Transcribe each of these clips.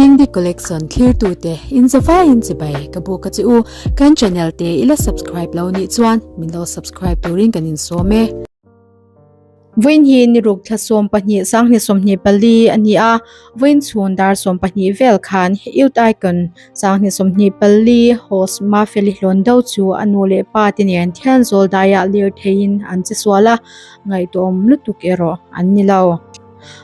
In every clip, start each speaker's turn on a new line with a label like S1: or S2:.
S1: Dingdi Collection thlirtute in zavaiin chibai ka buk a che u. Kan channel te i la subscribe lo nih chuan min lo subscribe turin kan insawm e.
S2: Vawiin hi niruk thla 12 2024 a ni a, vawiin chhun dar 12 vel khan Youth Icon 2024 host Mafeli Hlawndo chu a nu leh pa te nen Thianzawl daiah lirtheiin an che sual a, ngaihtuahawm lutuk erawh an ni lo.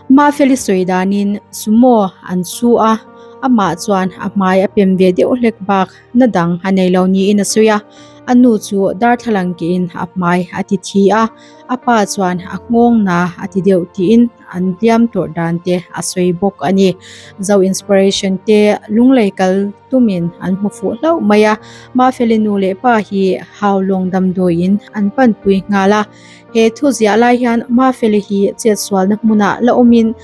S2: Mafeli sawi danin Sumo an su a, amah chuan a hmai a pem ve deuh hlek bak na dang a nei lo niin a sawi a, a nu chu darthlalang kehin a hmai a ti thi a, a pa chuan a nghawng na a ti deuh tiin an hliam tawrh dan te a sawi bawk a ni. Zo Inspiration te Lunglei kal tumin an hmu fuh hlauh mai a, Mafeli nu leh pa hi Haulawng damdawiin an panpui nghal a, he thu ziah lai hian Mafeli hi chetsualna hmunah la awmin,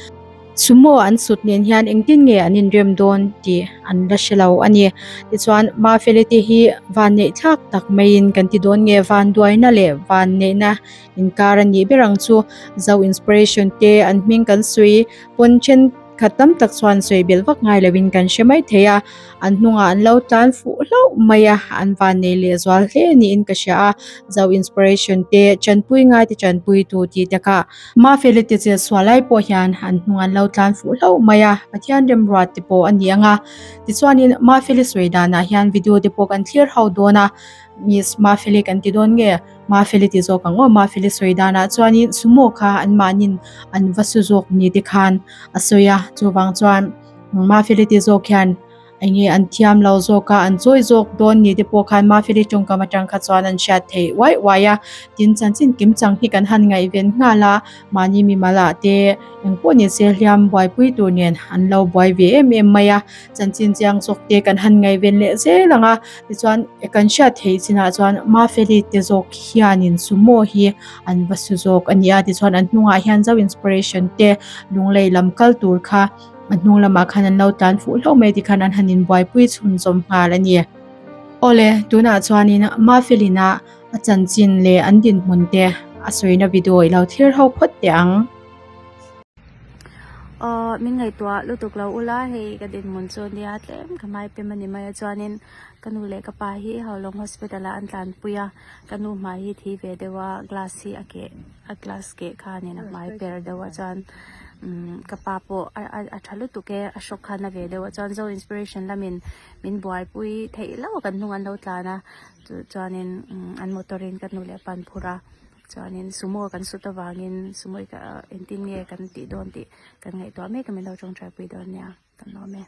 S2: Sumo an sut nen hian engtin nge an inrem dawn tih an la hre lo a ni. Tichuan, Mafeli te hi vanneih thlak tak maiin kan ti dawn nge vanduaina leh vanneihna inkar a nih ber ang chu. Zo Inspiration te an hming kan sawi pawn thenkhat tam tak chuan sawi belh vak ngai loin kan hre mai thei a. An hnungah an lo tlan fuh hlauh mai a, an vannei lehzual hle niin ka hria a. Zo Inspiration te tanpui ngai te tanpuitu tih takah Mafeli te chet sual lai pawh hian an hnung an lo tlan fuh hlauh mai a, Pathian remruat te pawh a ni ang a. Tichuanin Mafeli sawi danah hian video te pawh kan thlir ho dawn a, Miss Mafeli kan ti dawn nge? Mafeli ti zawk ang aw, Mafeli sawi danah chuanin Sumo kha anmahnin an va su zawk ni te khan a sawi a, chuvang chuan Mafeli ti zawk hian Eng nge an thiam lo zawk a, an chawi zawk dawn ni te pawh khan Mafeli tawngkam atang kha chuan an hriat theih uai uai a. Tin, chanchin kim chang hi kan han ngaihven nghal a, mahni mimal ah te eng pawh ni se hliam buaipui tur nen an lo buai ve em em mai a. Chanchin chiang zawk te kan han ngaihven leh zel ang a, tichuan kan hriat theih chinah chuan Mafeli te zawk hianin Sumo hi an va su zawk a ni a, tichuan an hnungah hian Zo Inspiration te Lunglei lam kal tur kha A hnung lamah khan an lo tlan fuh hlauh mai tikhan an han inbuaipui chhunzawm nghal a ni. Awle, tunah chuanin Mafelina a chanchin leh an dinhmun te a sawina video i lo thlir ho phawt teh ang.
S3: Aw, min ngaihtuah lutuk lo ula, hei ka dinhmun chu nia tlem ka hmai pem a ni mai a chuanin ka nu leh ka pa hi Haulawng Hospital ah an tlanpui a, ka nu hmai hi thi ve deuh a, glass hi a keh. a glass keh khanin a hmai per deuh a chuan umm ka pa pawh a a a tha lutuk e a hrawk khan a ve deuh a chuan zo inspiration lamin min buaipui theih hlauh a kan hnung an lo tlan a chu chuanin umm an motor in ka nu leh pa an phur a chuanin sumo kan sut avangin sumo hi engtin nge kan tih dawn tih kan ngaihtuah mek a min lo tawngtai pui dawn nia kan lawm e.